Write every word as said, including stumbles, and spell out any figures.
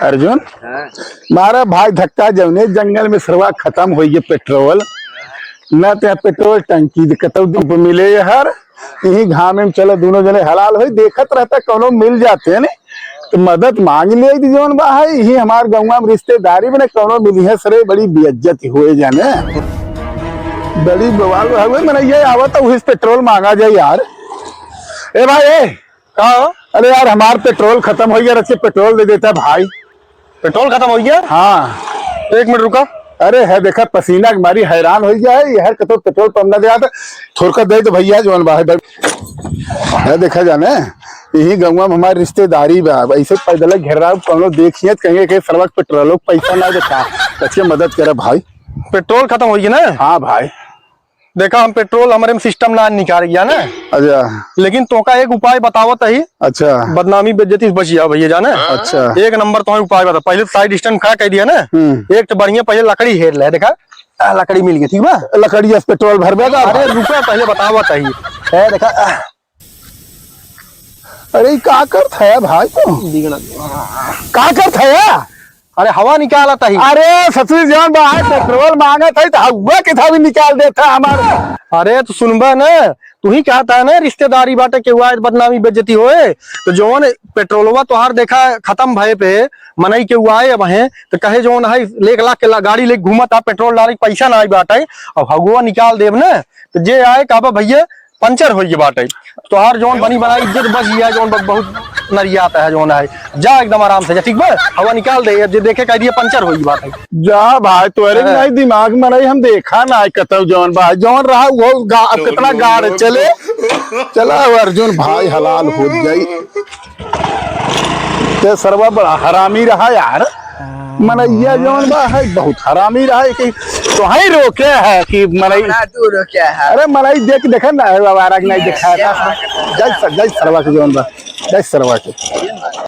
अर्जुन, हाँ। मारा भाई धक्का, जौने जंगल में सरवा खतम होइ गए पेट्रोल, न ते पेट्रोल टंकी दे कतौ धूप मिले हर, यही घामे में चलो दोनों जने हलाल होई, देखत रहता कौनो मिल जाते हैं ने, तो मदद मांग ले दी जौन बा है, यही हमार गौवा में रिश्तेदारी बने कौनो मिली है सरे, बड़ी बेइज्जती हुए जाने। बड़ी बवाल हुए, मने ये आवत है, उहिस पेट्रोल मांगा जाए यार। ए भाई, ए, का हो? अरे यार, हमार पेट्रोल खतम होइ गया, रच के पेट्रोल दे देता भाई। पेट्रोल खतम होइ गया? हाँ। एक मिनट रुका। अरे है, देखा, पसीना के मारी हैरान होइ गया है, ये हर कतौ पेट्रोल पंप ना देता, थोड़का दे दे भैया, जौन बा है, है, देखा जाने, यही गौवा में हमारी रिश्तेदारी बा, अब ऐसे पैदल घेर रहा, कौनो देखिए तो कहेंगे कि सरवा के पेट्रोल पैसा ना देता, रच के मदद करे भाई। पेट्रोल खतम होइ गया ना? हाँ भाई। देखा, हम पेट्रोल हमरे में सिस्टम ना निकाल गया ना। अच्छा। लेकिन तोका एक उपाय बतावत ही। अच्छा। बदनामी बेइज्जती से बचिया भैया जाने। अच्छा। एक नंबर तो उपाय बता, पहले साइड स्टैंड खड़ा कर दिया ना। हम्म। एक तो बढ़िया पहले लकड़ी हेर ले, देखा, आ, लकड़ी मिल गई, ठीक बा? लकड़ी से पेट्रोल भरबे का? अरे रुको, पहले बतावत ही। ए, देखा, आ, अरे, ई का करत है भाई तू? बिगड़ल। का करत है? अरे, हवा निकालत ही। अरे, ससुर जौन बा है, पेट्रोल मांगत है, तो हवा के था भी निकाल देता हमार। अरे, तो सुनबा ना, तू ही कहता है ना, रिश्तेदारी बाटे, केहू आए, बदनामी, बेइज्जती होए, तो जौन पेट्रोलवा तोहार देखा खतम भए पे, मनई केहू आए अब हैं, तो कहे जौन है, एक लाख के ला-, गाड़ी लेके घूमत आ, पेट्रोल डाले के पैसा ना आई बाटे, अब हगुआ निकाल देब ना, तो जे आए, कहबा, "भैया, पंचर होइ गए बाटे।" तोहार जौन बनी बनाई इज्जत बच गया, जौन ब-, बहुत नरियात है, जौन है। जा एकदम आराम से जा, ठीक बा? हवा निकाल दे, अब जे देखे कह दिए पंचर होइ गए बाटे। जा भाई, तोरे हाँ। नहीं दिमाग में नहीं, हम देखा ना है कतौ जौन बा, जौन रहा वो गा-, अब कितना गाड़ चले। चला अब अर्जुन भाई हलाल हो जाई। ते सरवा बड़ा हरामी रहा यार। मनैया जौन बा है बहुत हरामी रहा है कि तोहई रोके है कि मनई हमरा तू रोके है। अरे मनई देख, देखे ना है, आवारा के नहीं देखा है। जय स-, जय सरवा के जौन बा, जय सरवा के।